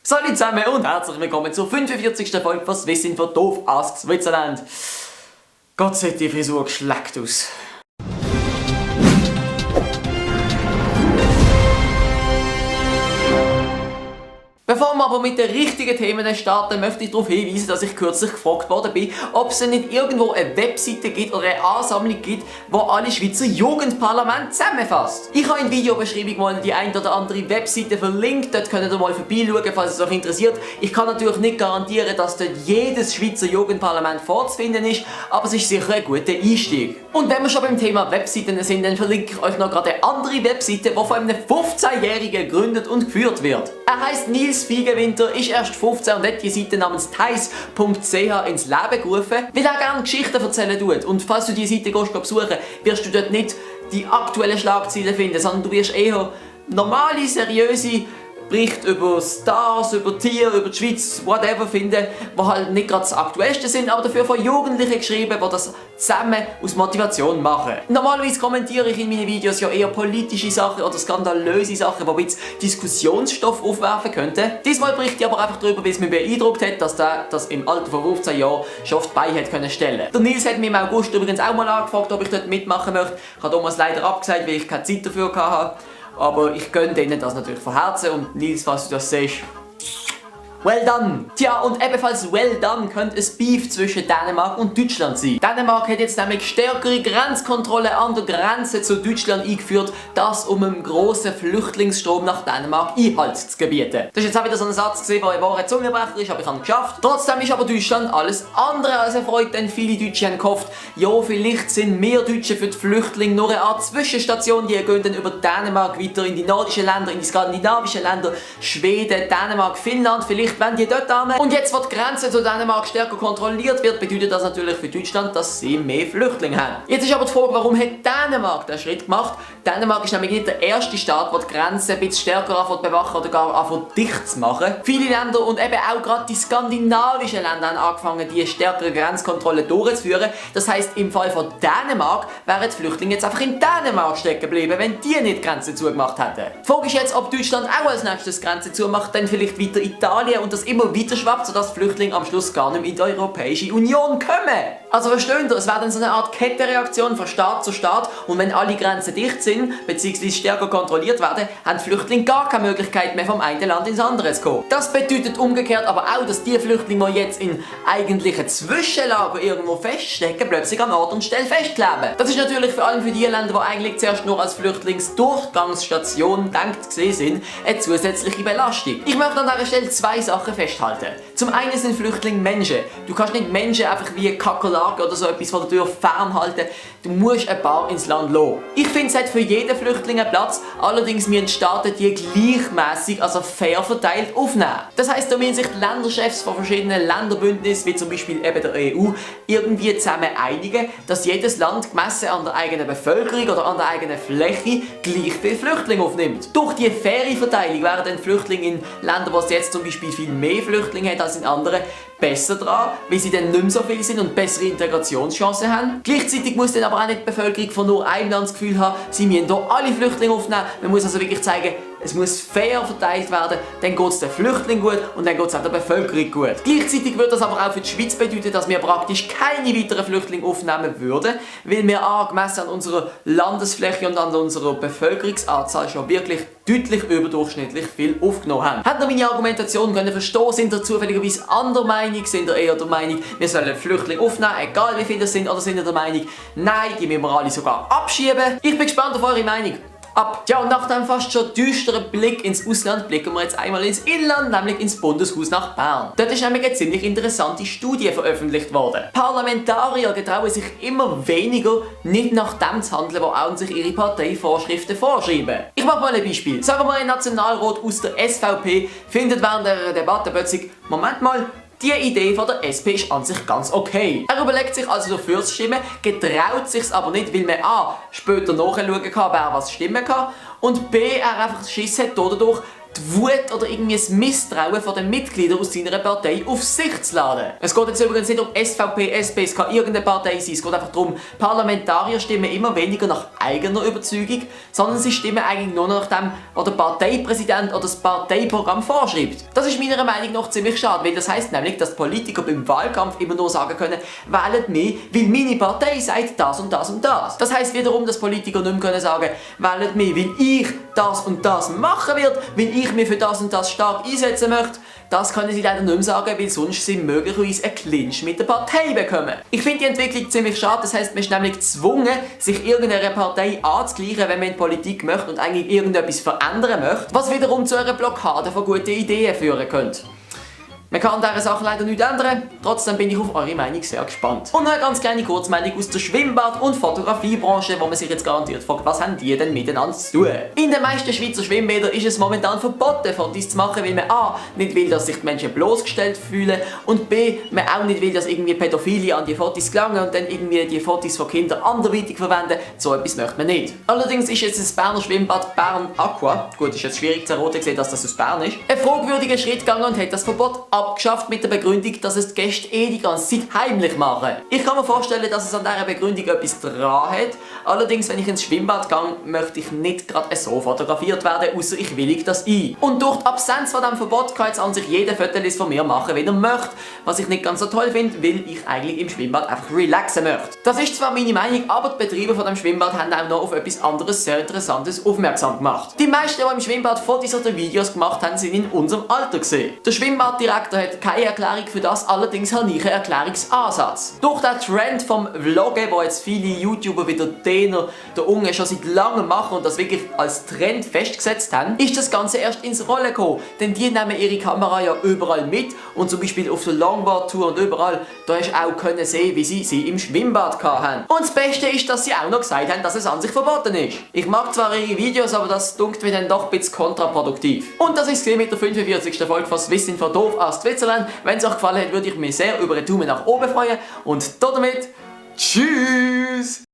Salut zusammen und herzlich willkommen zur 45. Folge von Swissinfo Doof Ask Switzerland. Gott sieht die Frisur geschleckt aus. Bevor wir aber mit den richtigen Themen starten, möchte ich darauf hinweisen, dass ich kürzlich gefragt worden bin, ob es nicht irgendwo eine Webseite gibt oder eine Ansammlung gibt, die alle Schweizer Jugendparlamente zusammenfasst. Ich habe in der Videobeschreibung mal die ein oder andere Webseite verlinkt, dort könnt ihr mal vorbeischauen, falls es euch interessiert. Ich kann natürlich nicht garantieren, dass dort jedes Schweizer Jugendparlament vorzufinden ist, aber es ist sicher ein guter Einstieg. Und wenn wir schon beim Thema Webseiten sind, dann verlinke ich euch noch gerade eine andere Webseite, die von einem 15-Jährigen gegründet und geführt wird. Er heisst Nils Fiegewinter, ist erst 15 und hat die Seite namens theis.ch ins Leben gerufen, weil er gerne Geschichten erzählen tut. Und falls du diese Seite besuchen, wirst du dort nicht die aktuellen Schlagzeilen finden, sondern du wirst eher normale, seriöse Berichte über Stars, über Tiere, über die Schweiz, whatever finden, die halt nicht gerade das Aktuellste sind, aber dafür von Jugendlichen geschrieben, die das zusammen aus Motivation machen. Normalerweise kommentiere ich in meinen Videos ja eher politische Sachen oder skandalöse Sachen, die ein bisschen Diskussionsstoff aufwerfen könnten. Diesmal berichte ich aber einfach darüber, weil es mich beeindruckt hat, dass der das im Alter von 15 Jahren schon auf die Beine hat können stellen. Der Nils hat mich im August übrigens auch mal angefragt, ob ich dort mitmachen möchte. Ich habe damals leider abgesagt, weil ich keine Zeit dafür hatte. Aber ich gönne denen das natürlich von Herzen und Nils, falls du das siehst, well done! Tja, und ebenfalls well done könnte es Beef zwischen Dänemark und Deutschland sein. Dänemark hat jetzt nämlich stärkere Grenzkontrolle an der Grenze zu Deutschland eingeführt, das um einen grossen Flüchtlingsstrom nach Dänemark Einhalt zu gebieten. Das ist jetzt auch wieder so ein Satz, der ein wahrer Zungenbrecher ist, aber ich habe es geschafft. Trotzdem ist aber Deutschland alles andere als erfreut, denn viele Deutsche haben gehofft, ja, vielleicht sind wir Deutsche für die Flüchtlinge nur eine Art Zwischenstation, die gehen dann über Dänemark weiter in die nordischen Länder, in die skandinavischen Länder, Schweden, Dänemark, Finnland, vielleicht wenn die dort hin. Und jetzt, wo die Grenze zu Dänemark stärker kontrolliert wird, bedeutet das natürlich für Deutschland, dass sie mehr Flüchtlinge haben. Jetzt ist aber die Frage, warum hat Dänemark den Schritt gemacht? Dänemark ist nämlich nicht der erste Staat, der die Grenze ein bisschen stärker anfängt zu bewachen oder gar anfängt dicht zu machen. Viele Länder und eben auch gerade die skandinavischen Länder haben angefangen, die stärkere Grenzkontrolle durchzuführen. Das heisst, im Fall von Dänemark wären die Flüchtlinge jetzt einfach in Dänemark stecken geblieben, wenn die nicht die Grenze zugemacht hätten. Die Frage ist jetzt, ob Deutschland auch als nächstes die Grenze zumacht, dann vielleicht weiter Italien und das immer weiter schwappt, sodass die Flüchtlinge am Schluss gar nicht mehr in die Europäische Union kommen. Also versteht ihr, es wäre dann so eine Art Kettenreaktion von Staat zu Staat und wenn alle Grenzen dicht sind, bzw. stärker kontrolliert werden, haben die Flüchtlinge gar keine Möglichkeit mehr vom einen Land ins andere zu kommen. Das bedeutet umgekehrt aber auch, dass die Flüchtlinge, die jetzt in eigentlichen Zwischenlager irgendwo feststecken, plötzlich an Ort und Stelle festkleben. Das ist natürlich vor allem für die Länder, die eigentlich zuerst nur als Flüchtlingsdurchgangsstation gedacht gesehen sind, eine zusätzliche Belastung. Ich möchte an dieser Stelle zwei Sachen festhalten. Zum einen sind Flüchtlinge Menschen. Du kannst nicht Menschen einfach wie Kakerlaken oder so etwas von der Tür fernhalten. Du musst ein paar ins Land lassen. Ich finde, es hat für jeden Flüchtling einen Platz, allerdings müssen die Staaten die gleichmäßig, also fair verteilt aufnehmen. Das heisst, da müssen sich die Länderchefs von verschiedenen Länderbündnissen, wie zum Beispiel eben der EU, irgendwie zusammen einigen, dass jedes Land gemessen an der eigenen Bevölkerung oder an der eigenen Fläche gleich viele Flüchtlinge aufnimmt. Durch die faire Verteilung wären dann Flüchtlinge in Ländern, wo es jetzt zum Beispiel viel mehr Flüchtlinge hat als in anderen, besser dran, weil sie dann nicht mehr so viel sind und bessere Integrationschancen haben. Gleichzeitig muss dann aber auch nicht die Bevölkerung von nur einem Land das Gefühl haben, sie müssen hier alle Flüchtlinge aufnehmen. Man muss also wirklich zeigen, es muss fair verteilt werden, dann geht es den Flüchtlingen gut und dann geht es auch der Bevölkerung gut. Gleichzeitig würde das aber auch für die Schweiz bedeuten, dass wir praktisch keine weiteren Flüchtlinge aufnehmen würden, weil wir gemessen an unserer Landesfläche und an unserer Bevölkerungsanzahl schon wirklich deutlich überdurchschnittlich viel aufgenommen haben. Hat ihr meine Argumentation können verstehen? Sind ihr zufälligerweise anderer Meinung? Sind ihr eher der Meinung, wir sollen Flüchtlinge aufnehmen, egal wie viele das sind? Oder sind ihr der Meinung, nein, die müssen wir alle sogar abschieben? Ich bin gespannt auf eure Meinung. Ja, und nach dem fast schon düsteren Blick ins Ausland blicken wir jetzt einmal ins Inland, nämlich ins Bundeshaus nach Bern. Dort ist nämlich eine ziemlich interessante Studie veröffentlicht worden. Parlamentarier getrauen sich immer weniger, nicht nach dem zu handeln, was auch sich ihre Parteivorschriften vorschreiben. Ich mache mal ein Beispiel. Sagen wir, ein Nationalrat aus der SVP findet während der Debatte plötzlich, Moment mal, die Idee von der SP ist an sich ganz okay. Er überlegt sich also dafür zu stimmen, getraut sich aber nicht, weil man A. später nachschauen kann, wer was stimmen kann und B. er einfach Schiss hat dadurch, die Wut oder irgendwie das Misstrauen von den Mitgliedern aus seiner Partei auf sich zu laden. Es geht jetzt übrigens nicht um SVP, SP, es kann irgendeine Partei sein. Es geht einfach darum, Parlamentarier stimmen immer weniger nach eigener Überzeugung, sondern sie stimmen eigentlich nur nach dem, was der Parteipräsident oder das Parteiprogramm vorschreibt. Das ist meiner Meinung nach ziemlich schade, weil das heisst nämlich, dass Politiker beim Wahlkampf immer nur sagen können, wählt mich, weil meine Partei sagt das und das und das. Das heisst wiederum, dass Politiker nicht mehr können sagen, wählt mich, weil ich das und das machen werde, weil ich mich für das und das stark einsetzen möchte. Das können sie leider nicht mehr sagen, weil sonst sie möglicherweise einen Clinch mit der Partei bekommen. Ich finde die Entwicklung ziemlich schade, das heisst, man ist nämlich gezwungen, sich irgendeiner Partei anzugleichen, wenn man in Politik möchte und eigentlich irgendetwas verändern möchte, was wiederum zu einer Blockade von guten Ideen führen könnte. Man kann an dieser Sache leider nichts ändern, trotzdem bin ich auf eure Meinung sehr gespannt. Und noch eine ganz kleine Kurzmeldung aus der Schwimmbad- und Fotografiebranche, wo man sich jetzt garantiert fragt, was haben die denn miteinander zu tun? In den meisten Schweizer Schwimmbädern ist es momentan verboten, Fotos zu machen, weil man a. nicht will, dass sich die Menschen bloßgestellt fühlen und b. man auch nicht will, dass irgendwie Pädophile an die Fotos gelangen und dann irgendwie die Fotos von Kindern anderweitig verwenden. So etwas möchte man nicht. Allerdings ist jetzt das Berner Schwimmbad Bern Aqua, gut, ist jetzt schwierig zu erraten, dass das aus Bern ist, einen fragwürdigen Schritt gegangen und hat das Verbot abgeschafft mit der Begründung, dass es die Gäste die ganze Zeit heimlich machen. Ich kann mir vorstellen, dass es an dieser Begründung etwas dran hat. Allerdings, wenn ich ins Schwimmbad gehe, möchte ich nicht gerade so fotografiert werden, außer ich willige das ein. Und durch die Absenz von diesem Verbot kann jetzt an sich jeder Fotos von mir machen, wenn er möchte. Was ich nicht ganz so toll finde, weil ich eigentlich im Schwimmbad einfach relaxen möchte. Das ist zwar meine Meinung, aber die Betreiber von dem Schwimmbad haben auch noch auf etwas anderes sehr Interessantes aufmerksam gemacht. Die meisten, die im Schwimmbad Fotos oder Videos gemacht haben, sind in unserem Alter gesehen. Der Schwimmbaddirektor hat keine Erklärung für das, allerdings habe ich einen Erklärungsansatz. Durch den Trend vom Vloggen, wo jetzt viele YouTuber wie der Däner, der Unge schon seit langem machen und das wirklich als Trend festgesetzt haben, ist das Ganze erst ins Rollen gekommen. Denn die nehmen ihre Kamera ja überall mit und zum Beispiel auf der Longboard-Tour und überall, da hast du auch können sehen, wie sie im Schwimmbad hatten. Und das Beste ist, dass sie auch noch gesagt haben, dass es an sich verboten ist. Ich mag zwar ihre Videos, aber das dunkt mir dann doch ein bisschen kontraproduktiv. Und das ist es mit der 45. Folge von Swiss von Doof aus Switzerland. Wenn es euch gefallen hat, würde ich mich sehr über einen Daumen nach oben freuen. Und damit tschüss!